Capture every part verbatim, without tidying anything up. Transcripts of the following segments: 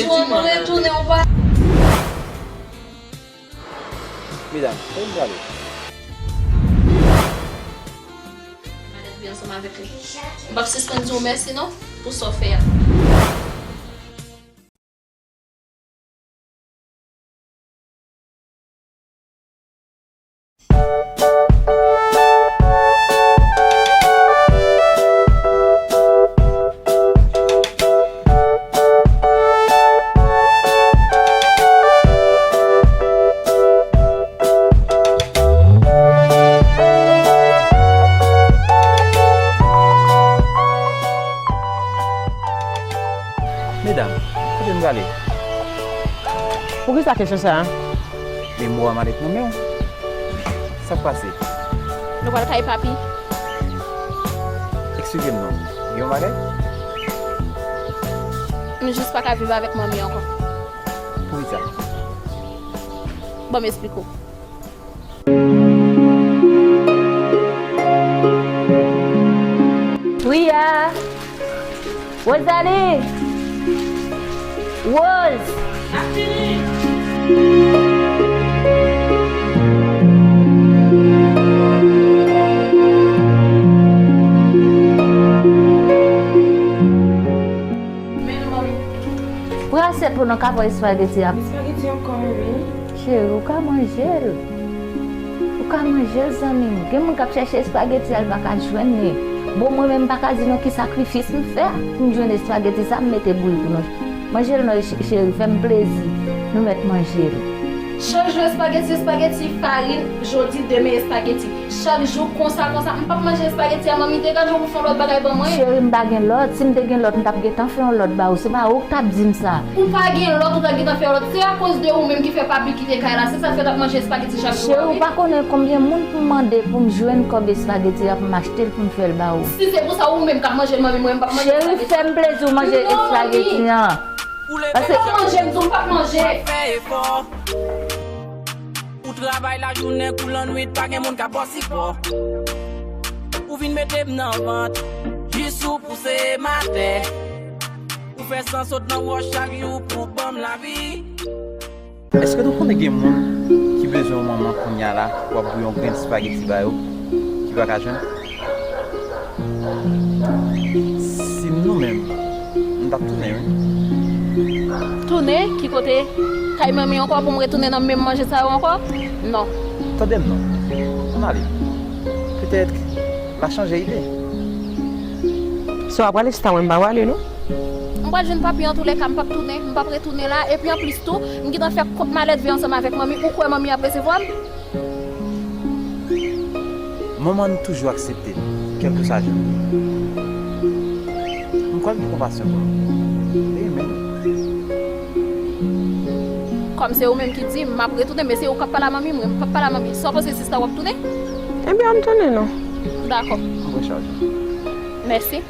Retounen, mwen retounen, ou pa. Medam, kote n prale? Malèt vin ansanm avèk li. M p ap sispann di w mèsi non, pou sa w fè a. Medam, kote n prale? Poukisa kesyon sa a? Men m wè w malèt nan men w. Sa k pase? Nou pral kay papi. Eksplike m non. Gen yon bagay? M jis pa ka viv avèk manmi ankò. Poukisa? Ban m esplike w. Priya! Rosalie! Rose! Men non, manmi. Pran asyèt pou nou ka fè espageti a. Espageti ankò, wi. Cheri, ou ka manje l. Ou ka manje l, zanmi m. Gen moun k ap chèche espageti a, l pa ka jwenn li. Bon, mwen menm, m pa ka di nou ki sakrifis m fè pou m jwenn espageti sa, m mete bouyi pou nou. Manje l non, ch-, cheri, fè m plezi. Nou mèt manje l. Chak jou espageti, espageti, farin, jodi, demen espageti. Chak jou konsa, konsa. M p ap manje espageti a, manmi, degaje w pou fè yon lòt bagay ban mwen. Cheri, m pa gen lòt. Si m te gen lòt, m t ap gentan fè yon lòt ba ou. Se pa ou k t ap di m sa. Ou pa gen lòt, ou t ap gentan fè yon lòt. Se akoz de ou menm ki fè papi kite kay la. Se sa k fè l ap manje espageti chak jou a, wi. Cheri, ou pa konnen konbyen moun pou m mande pou m jwenn kòb espageti a pou m achte l pou m fè l ba ou. Si se pou sa, ou menm k ap manje l, manmi, mwen, m p ap manje espageti. Cheri, fè m plezi, ou manje espageti an. Paske... M p ap manje, m di w m p ap manje. Fè efò. Ou travay lajounen kou lannwit, pa gen moun k ap ba w sipò. Ou vin mete m nan vant, jis ou pouse m atè. Ou fè san sot nan wòch chak jou pou ban m lavi. Èske nou konnen gen moun ki bezwen yon manman kounye a la pou ap bouyi yon grenn espageti ba yo, ki pa ka jwenn? Si m nou menm, m t ap tounen, wi. Tounen? Ki kote? Kay manmi ankò pou m retounen nan menm manje sa yo ankò? Non. Tande m non. Ann ale. Petèt, l a chanje ide. Si w ap prale, se ta mwen m pa prale, non. M pral jwenn papi antoulèka, m p ap tounen, m p ap retounen la. Epi anplis tou, m gentan fè kont malèt vi ansanm avèk manmi. Ou kwè manmi ap resevwa m? Manman n toujou aksepte l, kèlkeswa jan l ye. M kwè l gen konpasyon pou nou. Li renmen nou. Kòm se ou menm ki di, m ap retounen, men se ou k ap pale a manmi, mwen m p ap pale a manmi. Sa w panse, sista, w ap tounen? Ebyen, ann tounen non. Dakò. Mwen chaje. Mèsi.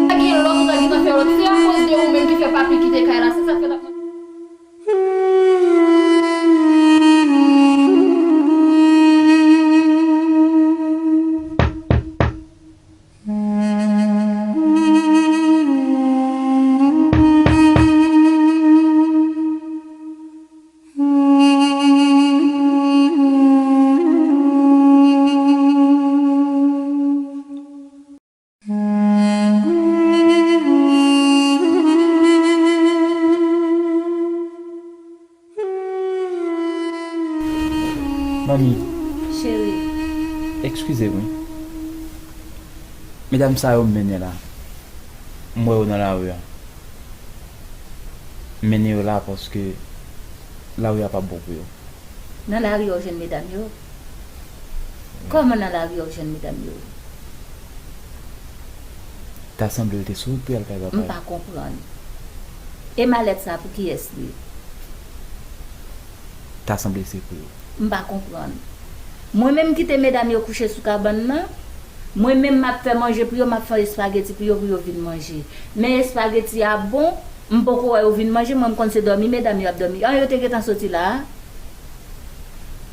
Pa gen lòt, ou ta gentan fè lòt. Se akoz de ou menm ki fè papi kite kay la. Se sa k fè l ap manje. Manmi. Cheri. Eskize m, wi. Medam sa yo m mennen la, m wè yo nan lari a. M mennen yo la paske lari a p ap bon pou yo. Nan lari a w jwenn medam yo? Kòman nan lari a w jwenn medam yo? Ta sanble l te sou wout pou y al kay papa l. M pa konprann. E malèt sa pou kiyès li ye? Ta sanble se pou yo. M pa konprann. Mwen menm kite medam yo kouche sou kabann nan, mwen menm m ap fè manje pou yo, m ap fè espageti pou yo, pou yo vin manje. Men espageti a bon, M poko wè yo vin manje, mwen m konn se dòmi medam yo ap dòmi. An, yo te gentan soti la a?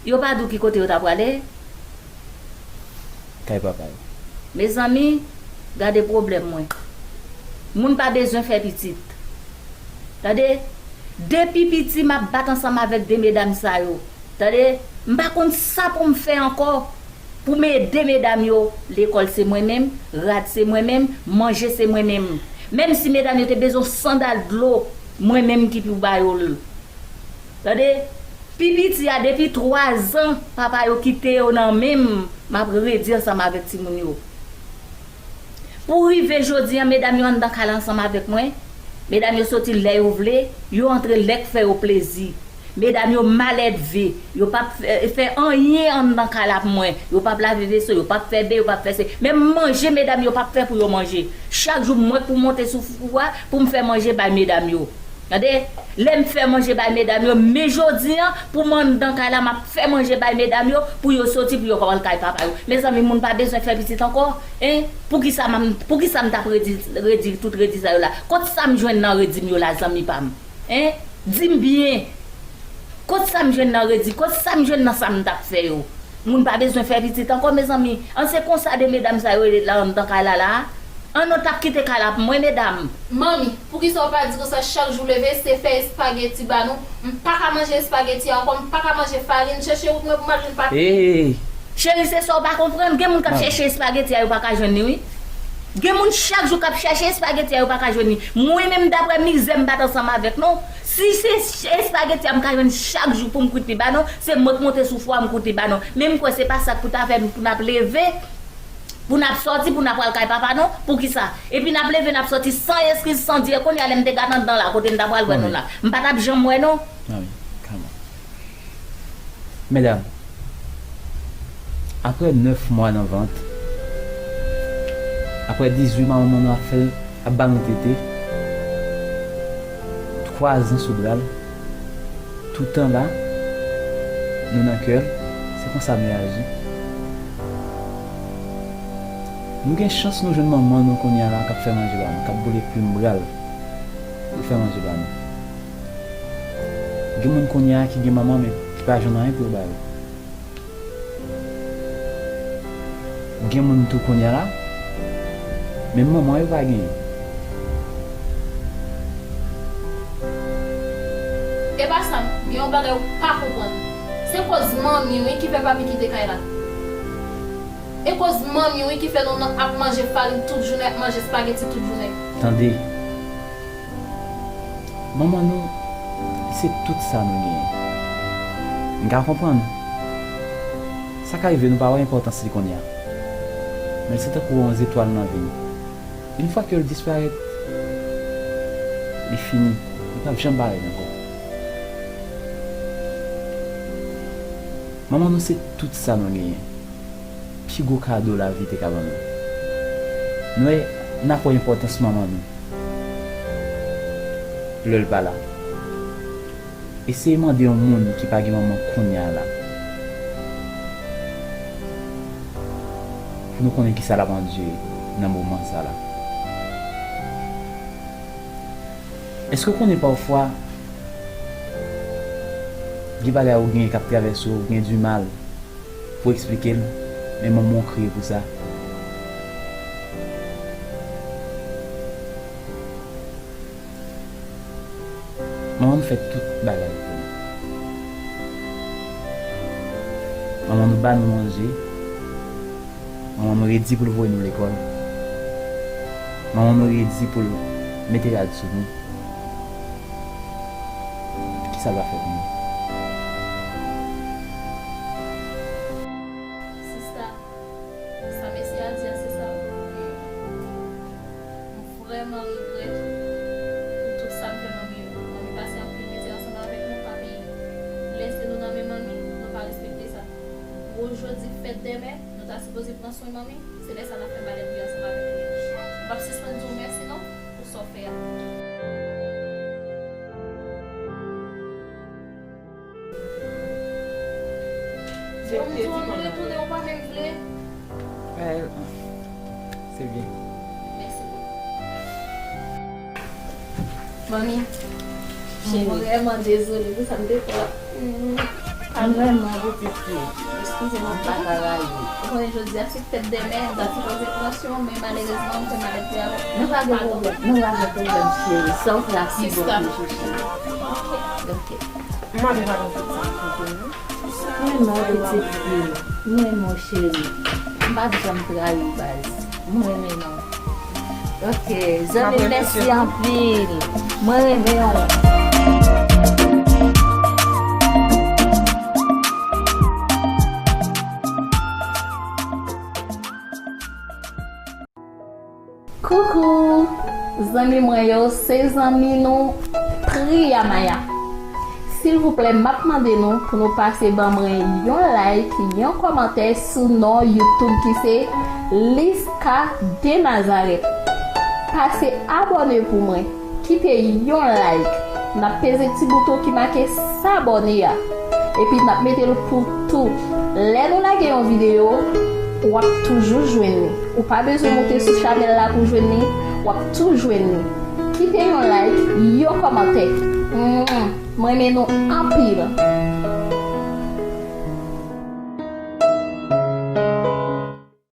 Yo pa di w ki kote yo ta prale? Kay papa yo. Mezanmi, gade pwoblèm mwen. Moun pa bezwen fè pitit. Tande, depi piti m ap bat ansanm avèk de medam sa yo. Tande, m pa konn sa pou m fè ankò pou m ede medam yo. Lekòl se mwen menm, rad se mwen menm, manje se mwen menm. Menm si medam yo te bezwen sandal dlo, mwen menm ki pou ba yo l. Tande, pi piti a depi twa zan papa yo kite yo nan men m, m ap redi ansanm avèk timoun yo. Pou rive jodi a, medam yo anndan kay la ansanm avèk mwen. Medam yo soti lè yo vle, yo antre lè k fè yo plezi. Medam yo maledve, yo p ap fè, fè anyen anndan kay la pou mwen. Yo p ap lave veso, yo p ap fè be, yo p ap fè se. Menm manje medam yo p ap fè pou yo manje. Chak jou mwen k pou monte sou fou a pou m fè manje bay medam yo. Tande, lè m fè manje bay medam yo, men jodi a, pou m anndan kay la, m ap fè manje bay medam yo, pou yo soti, pou yo ka al kay papa yo. Mezanmi, moun pa bezwen fè pitit ankò, en? Poukisa m, poukisa m t ap redi, redi tout redi sa yo la? Kot sa m jwenn nan redi m yo la, zanmi pa m? En? Di m byen. Kot sa m jwenn nan redi? Kot sa m jwenn nan sa m t ap fè yo? Moun pa bezwen fè pitit ankò, mezanmi. An, se konsa de medam sa yo ret la anndan kay la la a? An, nou t ap kite kay la pou mwen, medam. Manmi, poukisa w pa di konsa chak jou leve se fè espageti ba nou? M pa ka manje espageti a ankò, m pa ka manje farin, chèche wout mwen pou m al jwenn papi. Hey! Cheri, se sa w pa konprann. Gen moun k ap chèche espageti a, yo pa ka jwenn li, wi. Gen moun chak jou k ap chèche espageti a, yo pa ka jwenn li. Mwen menm, daprè mizè m pa t ansanm avèk non. Si se espageti a m ka jwenn chak jou pou m kwit li ba nou, se mwen k monte sou fou a m kwit li ba nou. Men m kwè se pa sa k pou ta fè pou n ap leve, pou n ap sòti, pou n ap pral kay papa nou. Poukisa? Epi n ap leve, n ap sòti san eskiz, san di, e kounye a lè m te gade anndan la, kote n ta pral wè nou la? M pa t ap janm wè nou. Medam, apre nèf mwa nan vant, apre dizuit mwa manman nou ap fè l, ap ba nou tete, twa zan sou bra l, tout tan la, nou nan kè l, se konsa nou reyaji. Nou gen chans nou jwenn manman nou kounye a la k ap fè manje ba nou, k ap boule plim bra l pou l fè manje ba nou. Gen moun kounye a ki gen manman men ki pa jwenn anyen pou yo ba yo. Gen moun tou kounye a la, menm manman yo pa genyen. E pa sa, gen yon bagay ou pa konprann. Se koz manmi wi ki fè papi kite kay la. E koz manmi wi ki fè nou nan ap manje farin tout jounen, ap manje espageti tout jounen. Tande. Manman nou, se tout sa nou genyen. M ka konprann. Sa ka rive nou pa wè enpòtans li kounye a. Men l se tankou yon zetwal nan vi n. Yon fwa ke l disparèt, li fini. Li p ap janm parèt ankò. Manman nou se tout sa nou genyen. Pi gwo kado lavi te ka ban nou. Nou wè, n ap wè enpòtans manman nou lè l pa la. Eseye mande yon moun ki pa gen manman kounye a la pou nou konnen kisa l ap andire nan moman sa la. Èske w konnen pafwa gen bagay ou genyen k ap travèse w, ou gen dimal pou eksplike l, men manman w kriye pou sa. Manman nou fè tout bagay pou nou. Manman nou ba nou manje. Manman nou redi pou l voye nou lekòl. Manman nou redi pou l mete rad sou nou. Kisa l pa fè pou nou? Sista, sa mesye a di a se sa? M vrèman regrèt pou tout sa m fè manmi yo. Manmi pase anpil mizè ansanm avèk nou, papi lese nou nan men manmi, nou pa respekte sa. Gwo jodi fèt dèmen, nou ta sipoze pran swen manmi, se lè sa n ap fè balèt li ansanm avèk li. M p ap sispann di w mèsi non pou sa w fè a. Bon, m di w ann retounen, ou pa menm vle. Well, se byen. Mèsi bokou. Mami, mwen vrèman dezole pou sa m te fè. M vrèman pitit fi. Eskize m anpil. Ou konnen jodi a se fèt dèmen, m ta sipoze pran sou mwen, men malerezman, m fè malèt li avè. Nou pa gen pwoblèm, nou pa gen pwoblèm, cheri. Sa w fè a pi bon toujou, cheri. Ok. M ap pa gen tout sa m konte, non. M renmen w, pitit fi. M renmen w, cheri. M p ap janm trayi w, baz. M renmen nou. Ok, zanmi m, mèsi anpil. Mwen renmen w. Koukou! Zanmi mwen yo, se zanmi nou Priyamaya. Silvouplè, m ap mande nou pou nou pase ban mwen yon like, yon kòmantè sou non YouTube ki se Liska de Nazareth. Pase abòne pou mwen, kite yon like. N ap peze ti bouton ki make sabòne a. Epi n ap mete l pou tou. Lè nou lage yon videyo, w ap toujou jwenn li. Ou pa bezwen moute sou chanèl la pou jwenn li, w ap tou jwenn li. Kite yon like, yon kòmantè. Mwen renmen nou anpil.